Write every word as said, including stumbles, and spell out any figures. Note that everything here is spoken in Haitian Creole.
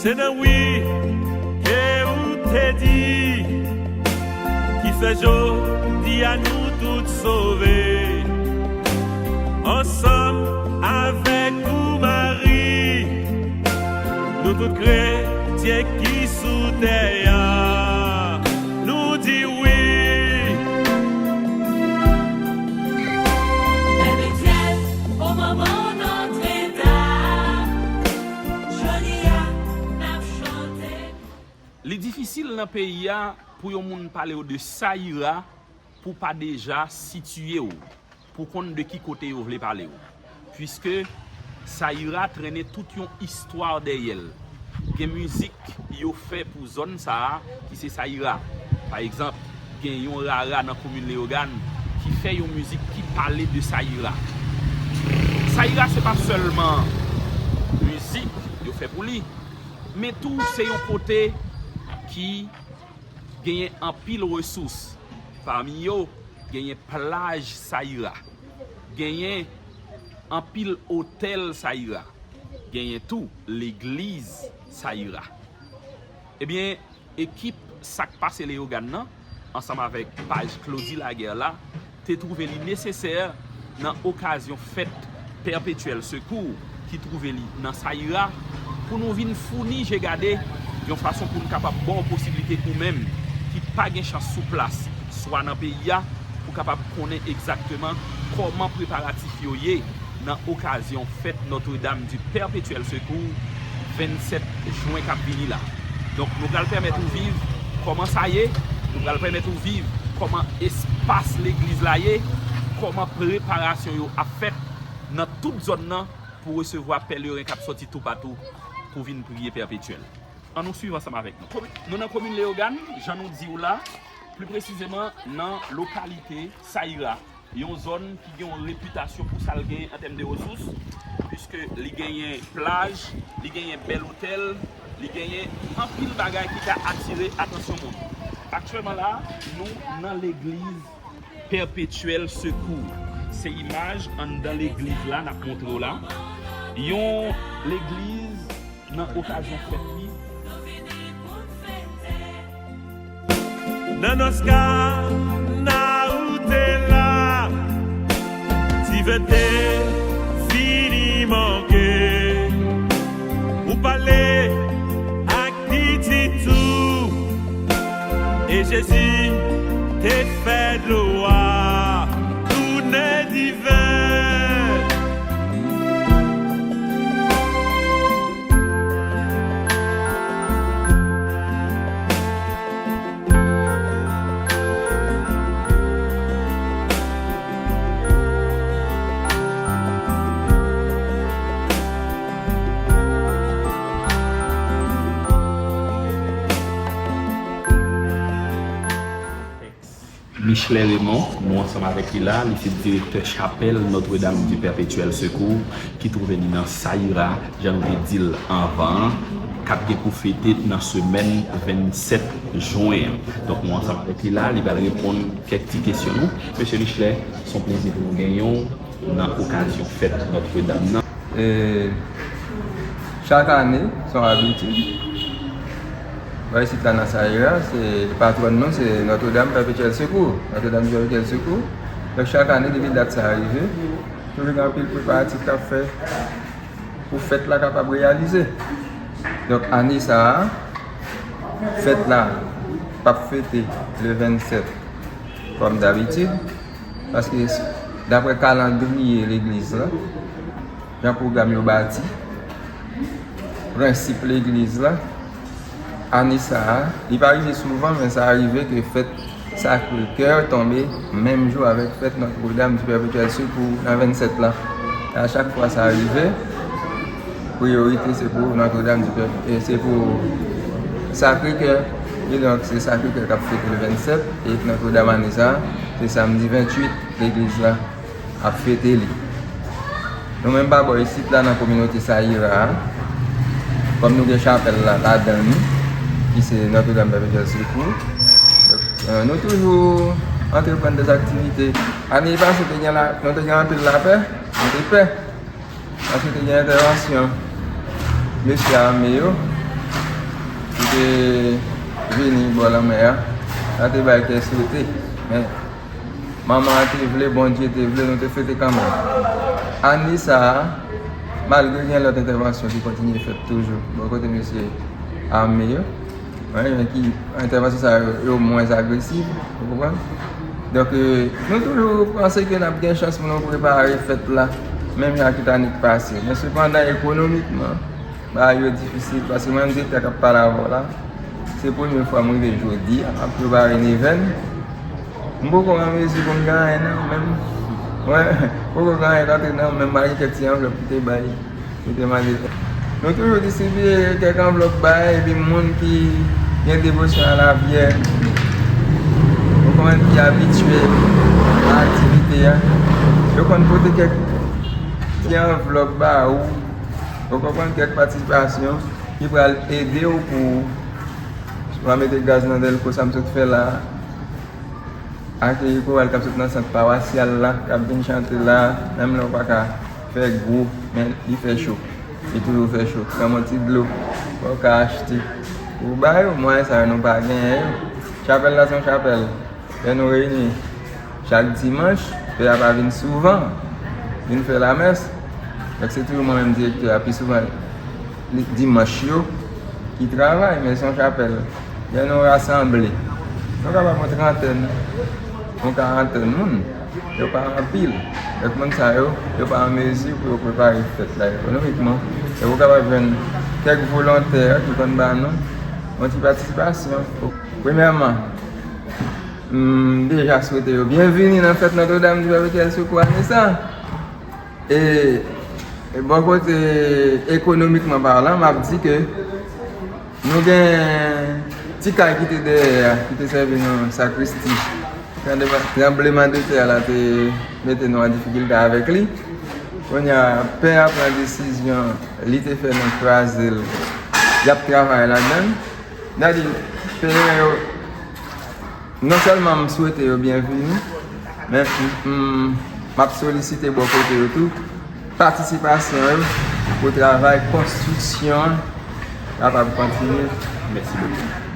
Se nan wi ke ou te di ki fè jodi a nou tout sove. Ansanm avèk ou, Mari, nou tout kretyen ki sou tè a, nou di wi. Pè Petyèl, o manman Nòtredam, jodi a n ap chante. Li difisil nan peyi a pou yon moun pale w de Sayira pou pa deja sitiye w, pou konn de ki kote yo vle pale w. Piske Sayira trennen tout yon istwa dèyè l. Gen mizik yo fè pou zòn sa a ki se Sayira. Pa egzanp, gen yon rara nan komin Leyogàn ki fè yon mizik ki pale de Sayira. Sayira se pa sèlman mizik yo fè pou li, men tou se yon kote ki genyen anpil resous. Pami yo, genyen plaj Sayira, genyen anpil otèl Sayira, genyen tou legliz Sayira. Ebyen, ekip Sa k Pase Leyogàn nan, ansanm avèk paj Claudy Laguerre la, te twouve li nesesè nan okazyon fèt Perpétuel Secours ki twouve li nan Sayira, pou nou vin founi je gade yon fason pou n kapab ba w posiblite ou menm ki pa gen chans sou plas, swa nan peyi a, pou kapab konnen egzakteman kòman preparatif yo ye nan okazyon fèt Notre-Dame du Perpétuel Secours, vennsèt jen k ap vini la. Donk, nou pral pèmèt ou viv kòman sa ye, nou pral pèmèt ou viv kòman espas legliz la ye, kòman preparasyon yo ap fèt nan tout zòn nan pou resevwa pèleren k ap sòti toupatou pou vin priye Perpétuel. Ann nou swiv ansanm avèk nou. Komi-, nou nan komin Leyogàn, jan nou di w la, pli presizeman nan lokalite Sayira, yon zòn ki gen yon repitasyon pou sa l genyen an tèm de resous, piske li genyen plaj, li genyen bèl otèl, li genyen anpil bagay ki ka atire atansyon moun. Aktyèlman la, nou nan legliz Perpétuel Secours. Se imaj anndan legliz la n ap montre w la. Yon legliz nan okazyon fèt li. Nan Nòs Kana ou te la, ti fèt te fini manke. Ou pale ak pitit ou, e Jezi te fè dlo a tounen diven. Michelet Raymond, nou ansanm avèk li la, li se direktè chapèl Notre-Dame du Perpétuel Secours ki twouve li nan Sayira, jan nou te di l anvan an, k ap gen pou fete nan semèn vennsèt jen an. Donk, nou ansanm avèk li la, li pral reponn kèk ti kesyon nou. Mesye Michelet, se yon plezi pou nou genyen w nan okazyon fèt Notre-Dame nan. E, chak ane, se yon abitid. Bò isit la nan Sayira, se patwòn nou, se Notre-Dame Perpétuel Secours. Notre-Dame Perpétuel Secours. Donk, chak ane, depi dat sa a rive, toujou gen anpil preparatif k ap fè pou fèt la kapab reyalize. Donk, ane sa a, fèt la p ap fete le vennsèt kòm dabitid, paske, daprè kalandriye legliz la, jan pwogram yo bati, prensip legliz la, ane sa a, li pa rive souvan, men sa rive ke fèt Sacré-Cœur tonbe menm jou avèk fèt Notre-Dame du Perpétuel Secours nan vennsèt la. E a chak fwa sa rive, priyorite se pou Notre-Dame du Pè-, e se pou Sacré-Cœur. E donk, se Sacré-Cœur k ap fete le vennsèt, e Notre-Dame ane sa a, se samdi ventuit, legliz la ap fete li. Nou menm pa bò isit la nan kominote Sayira a, kòm nou gen chapèl la ladan li, ki se Notre-Dame Perpétuel Secours, donk, e, nou toujou antreprann dèzaktivite. Ane pase, te gen la, nou te gen anpil lapè, nou te pè. Paske te gen entèvansyon mesye ame yo, Te vini bò lanmè a, sa te bay kè sote. Men, manman an te vle, Bondye te vle, nou te fete kanmenm. Ane sa a, malgre gen lòt entèvansyon ki kontinye fèt toujou bò kote mesye ame yo, wi, men ki entèvansyon sa yo, yo mwens agresiv, ou konprann? Donk, e, nou toujou panse ke n ap gen chans pou nou prepare fèt la, menm jan ak tout ane k pase. Men sepandan, ekonomikman, bagay yo difisil, paske mwen menm direktè k ap pale avè w la, se premye fwa m rive jodi a, m ap prepare nevè m. M poko an mezi pou m gen anyen nan menm. Mwen, poko gen anyen k antre nan menm, malgre kèk ti anvlòp ki te bay, ki te mande. Nou toujou distribiye kèk anvlòp bay, epi moun ki gen devosyon a la Vyèj, ou konprann, ki abitye a aktivite a, yo konn pote kèk ti anvlòp ba ou, ou konprann, kèk patisipasyon ki pral ede w pou w pa mete gaz nan dèlko sa m sot fè la a. Akeyi koral k ap sot nan sant pawasyal la, k ap vin chante la, menm lè w pa ka fè gwo, men li fè cho. Li toujou fè cho. Kòm yon ti dlo, fò w ka achte. Ou ba yo, mwayen sa yo nou pa genyen yo. Chapèl la se yon chapèl. Lè nou reyini chak dimanch, pè a pa vin souvan, vin fè lamès. Donk se toujou mwen menm direktè a, pi souvan li, dimanch yo, ki travay, men se yon chapèl. Lè nou rasanble, nou kapab yon trantèn, yon karantèn moun, yo pa anpil. Donk moun sa yo, yo pa an mezi pou yo prepare fèt la ekonomikman. Donk ou kapab jwenn kèk volontè ki konn ba nou yon ti patisipasyon. Premyèman, m deja swete yo byenvini nan fèt Nòtredam di Pèpetyèl Sekou ane sa. E, e bò kote ekonomikman palan, m ap di ke nou gen ti kay ki te dèyè a, ki te sèvi nou sakristi. Tranbleman, tranbleman de tè la te mete nou an difikilte avèk li. Kounye a, pè a pran desizyon, li te fè nou kraze l. Y ap travay ladan l. Dadi, pèlen yo, non sèlman m swete yo byenvini, men m, m, m ap solisite bò kote yo tou, patisipasyon yo pou travay konstriksyon an kapab kontinye. Mèsi bokou.